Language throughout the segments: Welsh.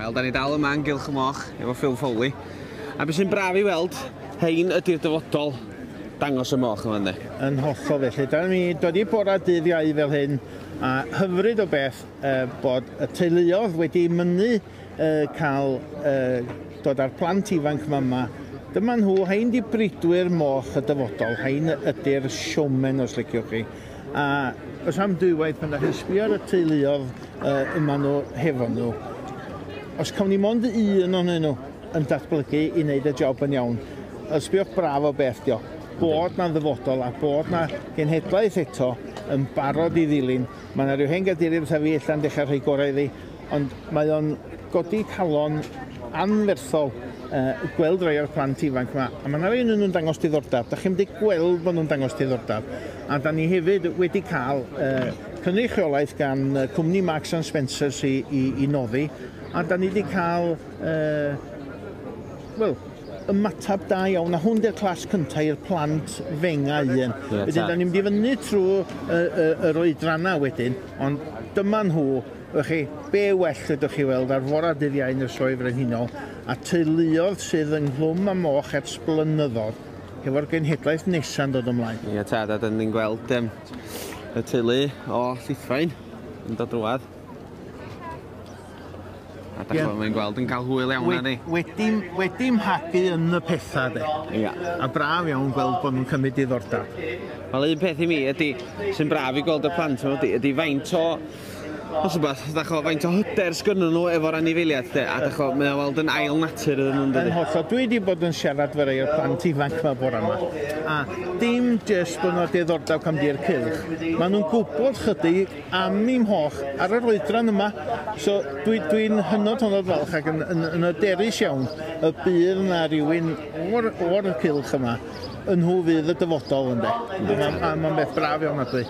Wel, da ni dal yma yn Gylch y Moch efo Phil Foley. A beth sy'n braf i weld, hein ydy'r dyfodol dangos y moch yma, ynddi? Yn hollol felly. Da ni dod i bora dydd Iau fel hyn, a hyfryd o beth bod y teuluoedd wedi mynnu cael dod â'r plant ifanc yma yma. Dyma nhw, hein di bridwyr moch y dyfodol, hein ydy'r showmen os liciwch chi. A os am dwywaith pan da chi'n sbio ar y teuluoedd yma nhw hefo nhw, os cawn ni mond un ohonyn nhw yn datblygu i wneud y job yn iawn, ysbiwch braf o beth dio. Bod na'n ddyfodol a bod na genhedlaeth eto yn barod i ddilyn. Mae yna rhyw hen gadeirydd fatha fi ella'n dechrau rhoi gorau iddi, ond mae o'n godi calon anferthol gweld rai o'r plant ifanc yma. A mae yna rai ohonyn nhw'n dangos diddordeb. Da chi'n mynd i gweld bod nhw'n dangos diddordeb. A da ni hefyd wedi cael cynrychiolaeth gan cwmni Marks and Spencer's i noddi. A da ni wedi cael, wel, ymateb da iawn, a hwn di'r clas cyntaf i'r plant fenga un. Wedyn, da ni'n mynd i fyny trwy yr oedrannau wedyn, ond dyma nhw, chi, be well ydych chi weld ar fora dydd Iau yn y Sioe Frenhinol, a teuluoedd sydd ynghlwm â moch ers blynyddoedd, hefo'r genhedlaeth nesa'n dod ymlaen. Ie, tad, a dyn ni'n gweld y teulu o Llithfaen yn dod drwadd. A da yeah. Mae'n gweld yn cael hwyl iawn arni. Wedi mhagu yn y pethau, de. Ia. A braf iawn gweld bod nhw'n cymryd diddordeb. Wel, un peth i mi ydy, sy'n braf i gweld y plant yma ydy faint o, os rhywbeth, dach o, faint o hyder sgynnyn nhw efo'r anifeiliaid, de. A dach o, mae o weld yn ail natur iddyn nhw'n dydy. Yn hollol. Dwi wedi bod yn siarad efo rai o'r plant ifanc yma bore yma. A dim jyst bod nhw'n diddordeb cam di'r cylch. Maen nhw'n gwybod chydig am i'm hoch ar yr oedran yma. So dwi'n hynod falch ac yn hyderus iawn y bydd yna rhywun o'r cylch yma yn nhw fydd y dyfodol ynde. A mae'n beth braf iawn adwy.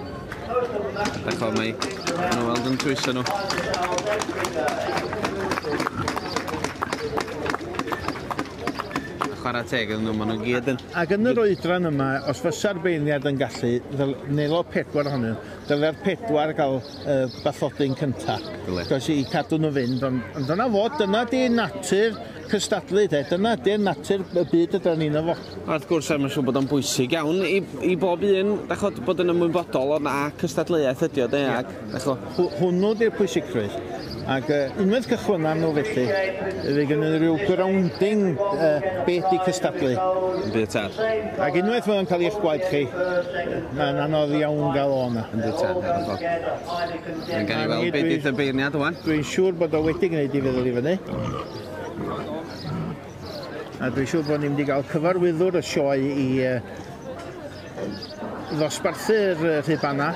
Dach o, mae nhw weld yn twyso nhw. Chwarae teg iddyn nhw, maen nhw gyd yn... Ac yn yr oedran yma, os fysa'r beirniad yn gallu, nelo pedwar ohonyn nhw, dyle'r pedwar gael bathodyn cyntaf. Cos i cadw nhw fynd, ond dyna fod, dyna di natur cystadlu, de. Dyna di'r natur y byd ydy ni'n efo. Wrth gwrs, mae'n siŵr bod o'n bwysig iawn i bob un, dach o, bod yn ymwybodol o na cystadleuaeth ydi o, de, ac, dach o. Hwnnw di'r pwysigrwydd. Ac unwaith cychwynna nhw felly, fe gynnu nhw rhyw grounding beth di cystadlu. Yndi, tad. Ac unwaith mae'n cael eich gwaed chi, mae'n anodd iawn gael o yna. Yndi, tad, efo. Mae'n gael ei weld beth ydy'r beirniad ŵan. Dwi'n siŵr bod o wedi gwneud i feddwl i fyny. A dwi'n siŵr bod ni'n mynd i gael cyfarwyddwr y sioe i ddosbarthu'r rhubanna.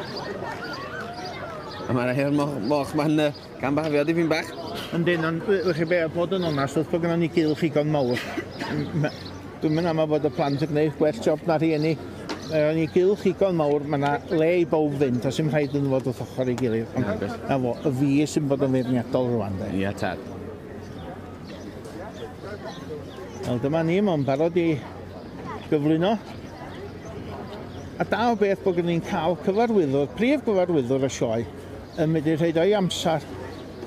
A mae'r rhai o'r moch ma'n gan bahafio dipyn bach. Yndyn, ond wych chi be, bod yn onast, wrth bod gynnon ni gylch igon mawr. Dwi'n mynd am bod y plant yn gwneud gwell job na rhieni. Mae ni gylch igon mawr, mae yna le i bawb fynd, a sy'n rhaid yn fod wrth ochr ei gilydd. Ond na fo, y fi sy'n bod yn feirniadol rwan, de. Ia, tad. Wel, dyma ni, mae'n barod i gyflwyno. A da o beth bod ni'n cael cyfarwyddwr, prif gyfarwyddwr y sioe, yn mynd i rhaid o'i amser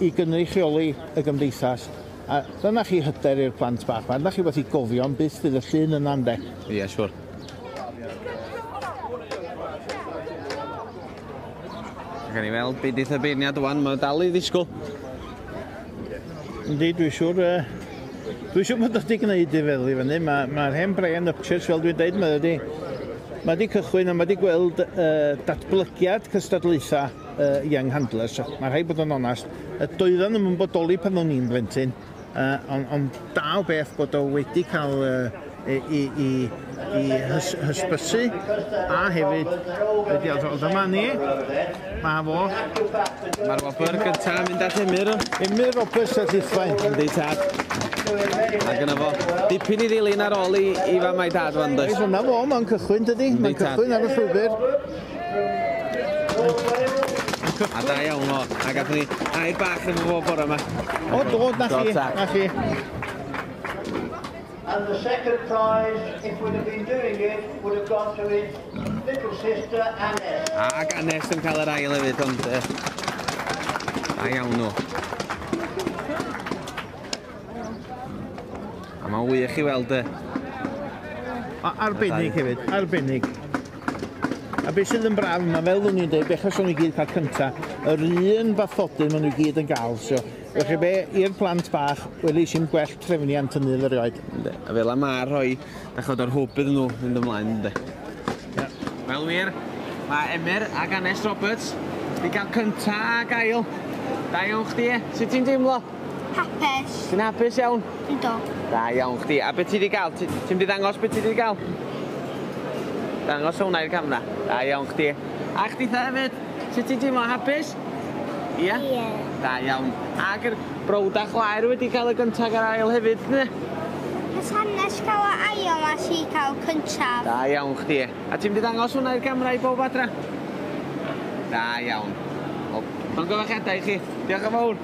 i gynrychioli y gymdeithas. A dyna chi hyder i'r plant bach. Dyna chi beth i gofio am byth fydd y llun yna, ynde? Ie, siŵr. Gawn ni weld beth ydy'r beirniad ŵan, mae'n dal i ddisgwyl. Yndi, dwi'n siŵr bod wedi gwneud i feddwl i fyny. Mae'r hen Brian Upchurch, fel dwi'n deud, mae wedi cychwyn a mae wedi gweld datblygiad cystadlaethau Young Handlers. Mae rhaid bod yn onast, doedden nhw'm yn bodoli pan o'n i'n blentyn, ond da o beth bod o wedi cael i hysbysu a hefyd wedi adrodd. Dyma ni, mae fo. Mae'r wobr gyntaf yn mynd at Emyr. Emyr Roberts a Llithfaen. Yndi, tad. A gyna fo dipyn i ddilyn ar ôl i fam a'i dad fan, does? Yna fo, mae'n cychwyn, dydy? Mae'n cychwyn ar y llwybr. A da iawn o. A gathon ni air bach efo fo bore yma. O, do, na chi, na chi. And the second prize, if we'd have been doing it, would have gone to his little sister, Annette. Ac Annette yn cael yr ail hefyd, ond da iawn nhw. A mae'n wych i weld y... Arbennig hefyd, arbennig. A beth sydd yn braf yma, fel o'n i'n dweud, bechos o'n i gyd cael cynta, yr un bathodyn maen nhw gyd yn gael. So, felly be, i'r plant bach, welis i'n gwell trefniant yn yr erioed. Yndi. A fel ma rhoi, da chod o'r hwb iddyn nhw fynd ymlaen, yndi. Yeah. Wel wir, mae Emyr ac Anes Roberts wedi cael cynta ac ail. Da iawn chdi, e? Sut ti'n teimlo? Hapus. Ti'n hapus iawn? Ynddo. Da iawn chdi. A beth ti wedi gael? Ti'n mynd i ddangos beth ti wedi gael? Dangos hwnna i'r camera. Da iawn chdi. A chditha hefyd? Sut ti'n teimlo? Hapus? Ia? Ie. Da iawn. Ac yr brawd a chwaer wedi cael y gyntaf a'r ail hefyd, ne? Nes hanes cael y ail a si cael cyntaf. Da iawn chdi. A ti'n mynd i ddangos hwnna i'r camera i bob adra? Da iawn. Wel, llongyfarchiadau i chi. Diolch yn fawr.